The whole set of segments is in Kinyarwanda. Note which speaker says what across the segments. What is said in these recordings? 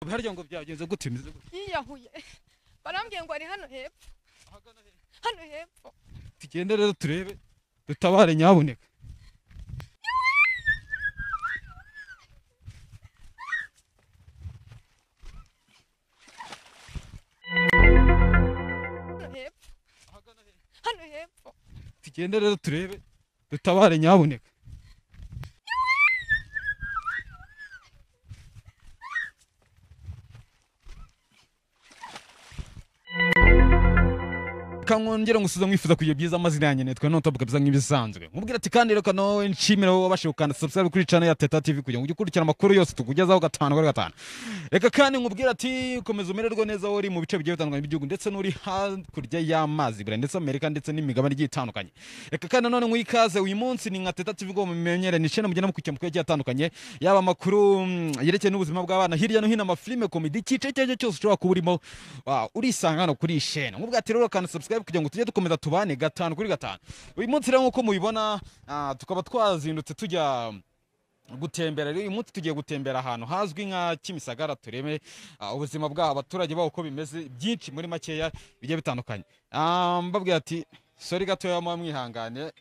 Speaker 1: Harya ngo byagenze gute imeze gute?
Speaker 2: Yiyahuye. Barambwiye ngo ari hano hepfo. Hano hepfo.
Speaker 1: Tugende rero turebe dutabare nyabuneka.
Speaker 2: Hano hepfo. Hano hepfo.
Speaker 1: Tugende rero turebe dutabare nyabuneka. Kankongera ngusuza mwifuza kugira byiza amazina yanjye nitwa none topuka bisa nk'ibisanzwe. Nkubwira ati kandi reka nawe nshimira wowe wabashije gukanda subscribe kuri channel ya Teta TV kugira ngo ujye ukurikirana amakuru yose tukugezaho gatanu kuri gatanu. Reka kandi nkubwira ati komeza umererwe neza wowe uri mu bice bigiye bitandukanye by'igihugu ndetse n'uri hakurya y'amazi bura ndetse Amerika ndetse n'imigabane igiye itandukanye. Reka kandi none nk'ikaze uyu munsi ni nka Teta TV ngo mumenyere ni channel mugenda mukurikira amakuru agiye atandukanye yaba amakuru yerekeye n'ubuzima bw'abana hirya no hino amafilme comedy ikice icyo ari cyo cyose ushobora kuba urimo urisanga hano kuri chaîne. Nkubwira ati rero kandi subscribe kugira ngo tujye dukomeza tubane gatanu kuri gatanu. Uyu munsi rero nkuko mubibona tukaba twazindutse tujya gutembera. Rero uyu munsi tugiye gutembera ahantu hazwi nka Kimisagara tureme ubuzima bw'aho abaturage baho uko bimeze byinshi muri makeya bigiye bitandukanye. Mbabwira ati sorry gatoya mwihangane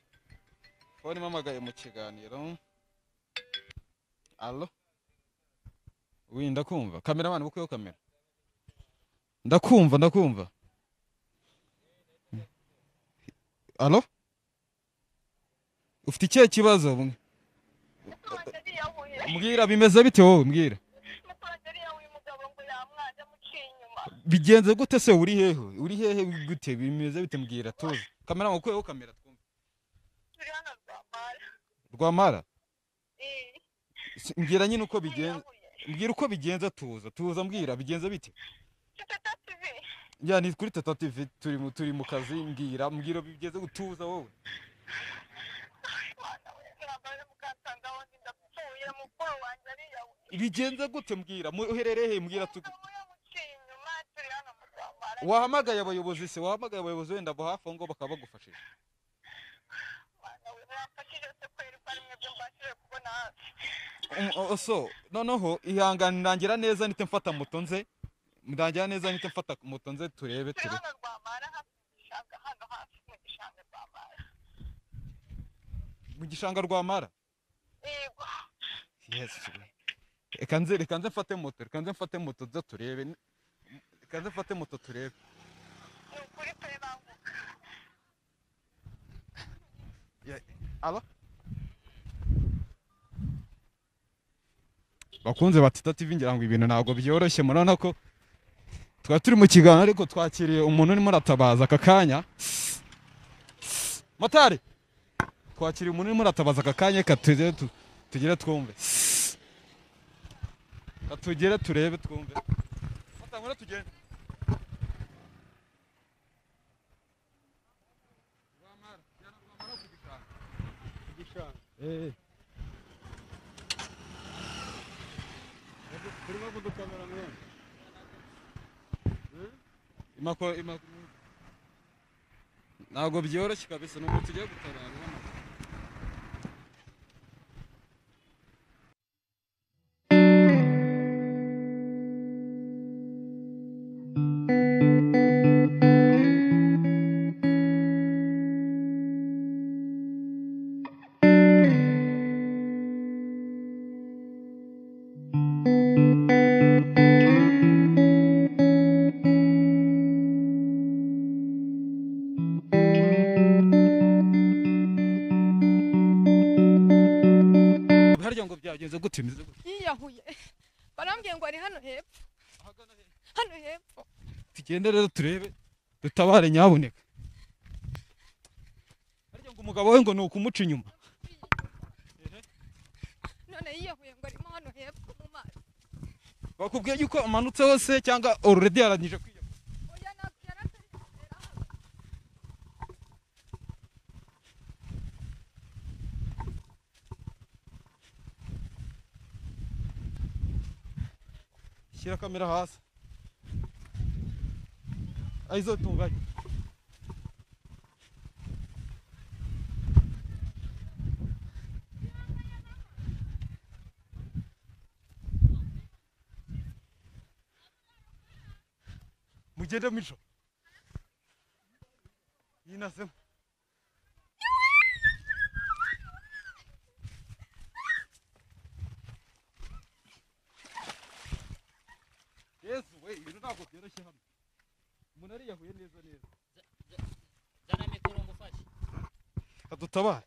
Speaker 1: phone mpamagaye mu kiganiro. Allo, oui ndakumva. Cameraman bukuyeho kamera. Ndakumva ndakumva. Allo? Ufite ikihe kibazo? Mbwira bimeze bite wowe mbwira. Bigenze gute se uri hehe? Uri hehe gute bimeze bite mbwira tuzi. Kamera ngukuyeho kamera twumve. Rwamara? Mbwira nyine uko bigenze. Mbwira uko bigenza tuza. Tuza mbwira bigenze bite? Ya ni kuri Teta TV turi mu kazi mbwira mbwira bigeze gutuza wowe. Ibigenze gute mbwira uherereye he mbwira tu. Wahamagaye abayobozi se wahamagaye abayobozi wenda bo hafi ngo bakaba bagufashije. So noneho ihangane ndangira neza nite mfata moto nze. Ndangira neza nite mfata moto nze turebe ture. Mu gishanga Rwamara?
Speaker 3: Yego.
Speaker 1: Yes. Reka nze mfate moto, reka nze mfate moto nze turebe. Reka nze mfate moto turebe.
Speaker 3: Kuri pe banguka.
Speaker 1: Ya, alo? Bakunze ba Teta TV ngira ngo ibintu ntabwo byoroshye murabona ko twari turi mu kiganiro ariko twakiriye umuntu urimo aratabaza aka kanya. Motari! Twakiriye umuntu urimo aratabaza aka kanya reka tugere twumve. Tugere turebe twumve. Motari tugende. Rwamara, jyana Rwamara ku gishanga.
Speaker 4: Igishanga.
Speaker 1: Eh.
Speaker 4: Turimo kudukamera mwene.
Speaker 1: Imako ntabwo byoroshye kabisa nubwo tugiye gutabara hano. Harya ngo byagenze gute imeze gute?
Speaker 2: Yiyahuye. Barambwiye ngo ari hano hepfo. Hano hepfo.
Speaker 1: Tugende rero turebe dutabare nyabuneka. Harya ngo umugabo we ngo ni ukumuca inyuma.
Speaker 2: None yiyahuye ngo arimo hano hepfo mu mazi.
Speaker 1: Bakubwiye yuko amanutse hose cyangwa already yarangije kwiyahura?
Speaker 2: Oya ntabwo yaratari kugera hano.
Speaker 1: Shyira kamera hasi. Aizo tunganye. Mugende mico. Yinazemo. Yesu we, ibintu ntabwo byoroshye hano. Umuntu ariyahuye neza neza.
Speaker 5: Zana mikoro ngufashe.
Speaker 1: Adutabare.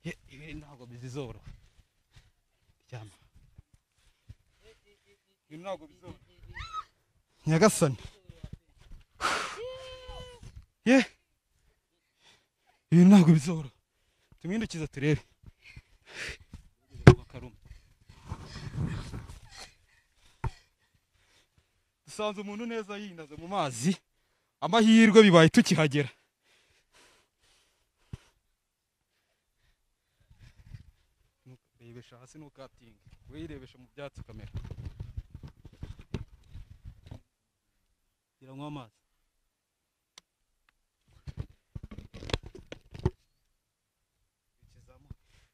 Speaker 1: Ye, ibi ntabwo bizizoroha. Ryama. Ibi ntabwo bizoroha. Nyagasani. Ye. Ibi ntabwo bizoroha. Tumwindukiza turebe. Dusanze umuntu neza yinaze mu mazi. Amahirwe bibaye tukihagera. Rebesha hasi ntukatinge. Wirebesha mu byatsi kamera. Gira nywa amazi.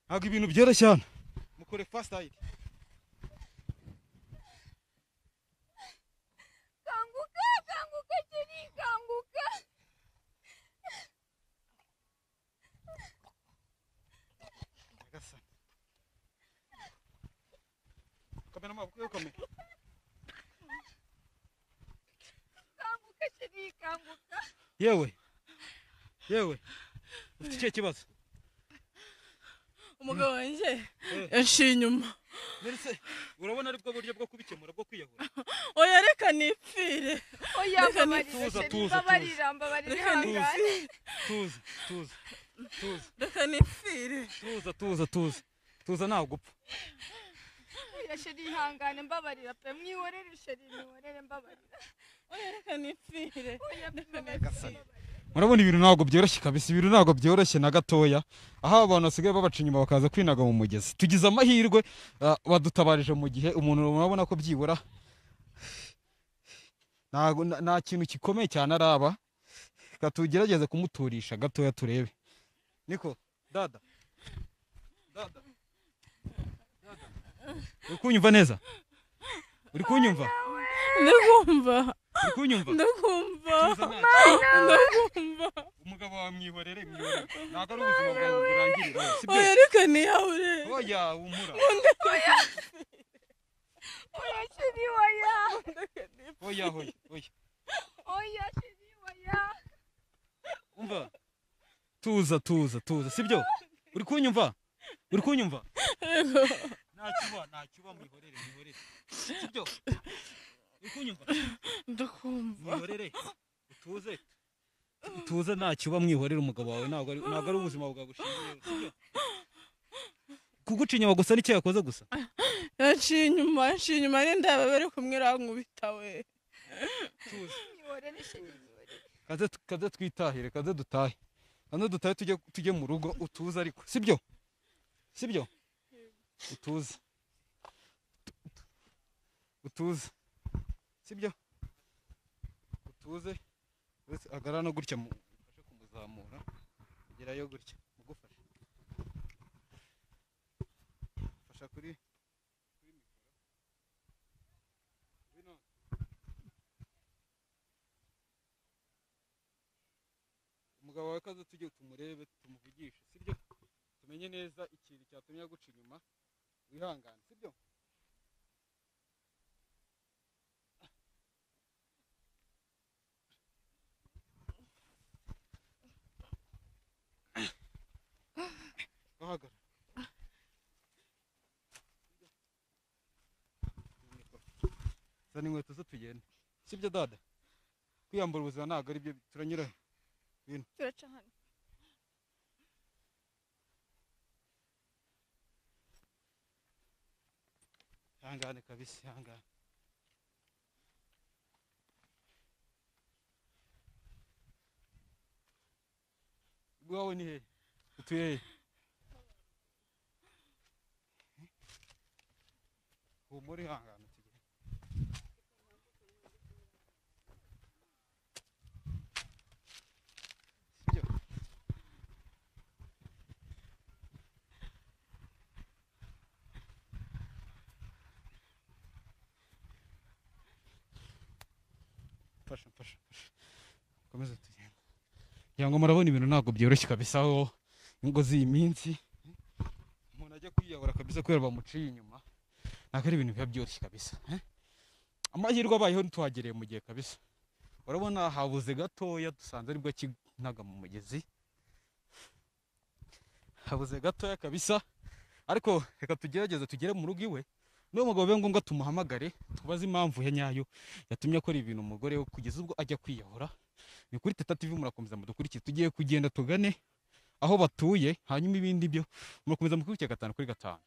Speaker 1: Ntabwo ibintu byoroshye hano. Mukore fast aid.
Speaker 2: Kanguka, kanguka chérie, kanguka.
Speaker 1: Nyagasani. Kamera maboko kamera.
Speaker 2: Kanguka chérie, kanguka.
Speaker 1: Yewe. Yewe. Ufite ikihe kibazo?
Speaker 6: Umugabo wanjye yaciye inyuma.
Speaker 1: Mbese urabona ari bwo buryo bwo kubikemura bwo kwiyahura?
Speaker 6: Oya reka nipfire.
Speaker 2: Oya mbabarira chérie, mbabarira, mbabarira ihangane.
Speaker 1: Tuza, tuza, tuza.
Speaker 6: Reka nipfire.
Speaker 1: Tuza, tuza, tuza. Tuza ntabwo upfa.
Speaker 2: Oya chérie ihangane, mbabarira pe, mwihorere chérie, mwihorere mbabarira.
Speaker 6: Oya reka nipfire.
Speaker 2: Oya mbabarira.
Speaker 1: Murabona ibintu ntabwo byoroshye kabisa, ibintu ntabwo byoroshye na gatoya. Aho abantu basigaye babaca inyuma bakaza kwinaga mu mugezi. Tugize amahirwe badutabarije mu gihe umuntu murabona ko byibura nta kintu gikomeye cyane araba. Reka tugerageze kumuturisha gatoya turebe. Niko dada. Dada. Dada. Uri kunyumva neza? Uri kunyumva?
Speaker 6: Ndakumva.
Speaker 1: Uri kunyumva?
Speaker 6: Ndakumva. Ndakumva.
Speaker 1: Umugabo wawe mwihorere, mwihorere. Ntabwo ari ubuzima bwawe burangirira. Sibyo?
Speaker 6: Oya reka niyahure.
Speaker 1: Oya humura.
Speaker 2: Oya. Oya chérie, oya.
Speaker 1: Oya, oya, oya.
Speaker 2: Oya chérie, oya.
Speaker 1: Umva. Tuza, tuza, tuza. Sibyo? Uri kunyumva? Uri kunyumva?
Speaker 6: Yego.
Speaker 1: Nta kiba mwihorere, mwihorere. Sibyo? Uri kunyumva?
Speaker 6: Ndakumva.
Speaker 1: Mwihorere. Utuze. Utuze nta kiba mwihorere umugabo wawe ntabwo ari ubuzima bwawe bushingiye. Sibyo? Kuguca inyuma gusa nicyo yakoze gusa.
Speaker 6: Yaciye inyuma n'indaba bari kumwe irankubita we.
Speaker 1: Tuze.
Speaker 2: Mwihorere chérie, mwihorere.
Speaker 1: Kaze twitahire, kaze dutahe. Kaze dutahe tujye mu rugo utuze ariko. Sibyo? Sibyo? Utuze. Utuze. Sibyo? Utuze. Uretse agara no gutya mufashe kumuzamura. Agerayo gutya, mugufashe. Fasha kuri mikoro. Ngwino. Umugabo wawe kaze tujye tumurebe tumuvugishe, sibyo? Tumenye neza ikintu cyatumye aguca inyuma. Wihangane, sibyo? Ahagarara. Zana inkweto zo tugende. Sibyo dada? Kwiyambura ubuzima ntabwo ari byo, turanyura he?
Speaker 2: Turaca hano.
Speaker 1: Ihangane kabisa, ihangane. Iwawe ni hehe? Utuye hehe? Humura ihangane tugende. Sibyo? Mfasha, mfasha, mfasha, komeza tugende. Ngira ngo murabona ibintu ntabwo byoroshye kabisa, aho ingo z'iyi minsi umuntu ajya kwiyahura kabisa kubera bamuciye inyuma, ntabwo ari ibintu biba byoroshye kabisa, eh? Amahirwe abayeho ntituhagereye mu gihe kabisa. Urabona habuze gatoya, dusanze aribwo akinaga mu mugezi, habuze gatoya kabisa. Ariko reka tugerageze tugere mu rugo iwe n'uwo mugabo, bibe ngombwa tumuhamagare tubaze impamvu ya nyayo yatumye akora ibintu umugore we kugeza ubwo ajya kwiyahura. Ni kuri Teta TV, murakomeza mudukurikire. Tugiye kugenda tugane aho batuye, hanyuma ibindi byo murakomeza mukurikire gatanu kuri gatanu.